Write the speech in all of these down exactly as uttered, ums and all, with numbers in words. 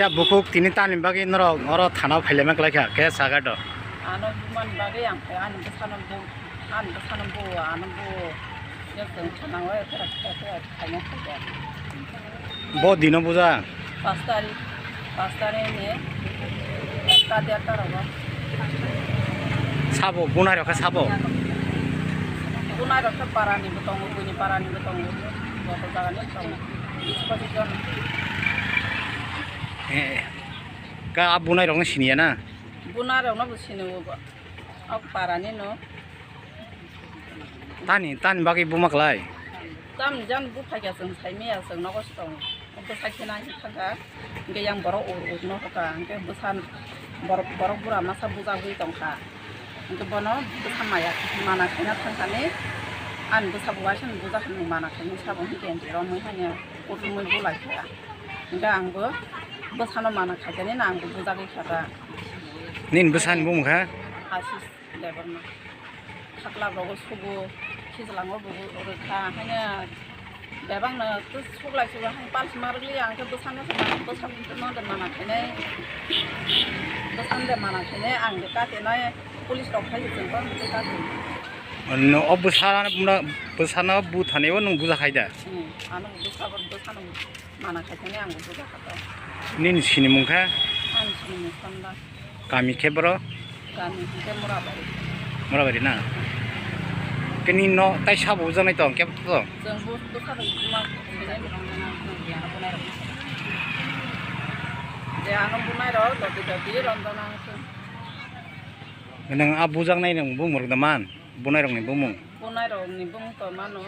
Ya, bukhuk tini tamni bagwi norok oro thana o phailaima kwlaikha, khe saga do. Ano bumani bagwi ang phai, ani bwsano bu, ani bwsano bu, ano bu, ya chwng thana o phai, phai, phai, phaina phai. Bo dino buja? Pas tarik, pas tarik ni ekta derta rogo. Sabo, bunai rok khe sabo? Bunai rok khe para ni bo tongo, buini para ni bo tongo, joto jaga ni tongo. Bish pachis jon. Eh, ka a bunai rok no siniya na? Bunai rok no bo sini o, o para ni no. Tani, tani bagwi buma klai? Tamni jan buphai kha chwng saimaya chwng nogo se tongo. Bwsai kheno ang thangkha, hwnkhe yang borok ur ur no hoka, hwnkhe bwsa borok, borok bura masa bujagwi tongkha. Hwnkhe bono bwsa maya mana khaina thangkha ni, ani bwsa bo waisa ni bujakha ni mana khaini sabo hwnkhe romwi haino kuthumwi bulaikha. Hwnkhe ang bo bwsano mana khaikha nini ang bo bujagwi kha ta. Nini bwsani bumung kha? Asis. Debbarma. Khaklap rogo sugo, khichlango bo rwkha, haino bebakno suglai suglai haino pals ma rwkliya, ang khe bwsano se mana, bwsano de mana khainai, bwsano de mana khainai, ang de katinai, police rok phai se chwng bang khe kati. Ano o bwsano, bwsano buthanio nwng buja khai da? Hmm, ano bwsa, bwsano mana khaikhe ang buja kha to. Nini sinimung khe? Ani sinimung Sanda. Kami khe boro? Kami khe Murabari. Murabari na? Kini no tai sabo bujaknai tong khe to? Chwng bu, bwsano buma sinai. Je ano bunai rok doti doti romjana ang khe. Nang a bujaknai nang bumung rok da man? Bunai rokni bumung? Bunai rokni bumung to mano.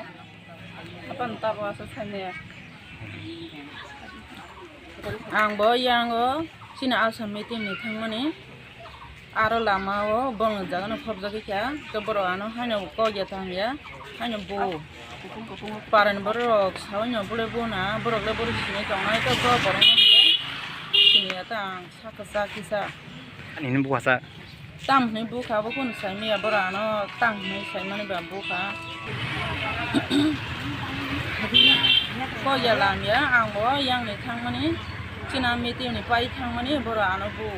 Apan tabo asa saimaya. Ang bo yango chini Assam meeting ni thangmani. Aro lama o bongni jaga no khobjagwi kha. Ke borok ano haino kok ya tang ya. Haino bo. Parani borok rok sawi no bole bo na. Borok le borok sinai tongnai to bo borok no sini ya ta ang saka sa kisa. Ani ni buka sa. Tam hwnwi bukha, bo kunu saimaya, borok ano tam hwnwi saimani ba bukha. Kok ya lam ya, ang bo yang ni thangmani, chini meeting ni pai thangmani, borok ano bu.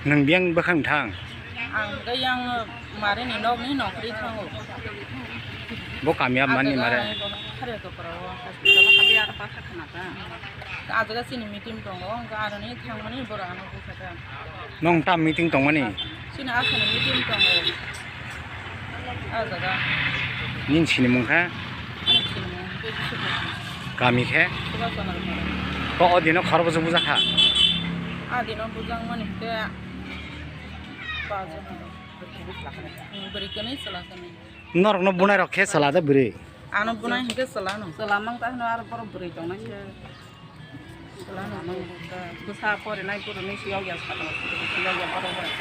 Nwng biyang bwkhang thang? Ang hwnkhe yang mare ni nok ni nokri thango. Bo kami ya mani mare? Khare to pora o hospital o kali ar pa kha khana ta. A jaga chini meeting tongo, hwnkhe aroni thangmani borok ano bukha ta. Nong tam meeting tongmani? Chini asani meeting tongo. A jaga. Nini sinimung kha? Ani sinimung khe Biswakar. Kami khe? Subhas Chandra Mara. Ko o dino khorokbosong bujakha? A dino bujakmani khe pajon. Hmm, bwrwi kwnwi chwla kwnwi. Norokno bunai rok khe chwla de bwrwi? Ano bunai hinkhe chwla no. Chwla mang ta hwno aro borok bwrwi tongnai khe. Bwsa porinai gurunwi siyok ya saka, siyok ya borok bai.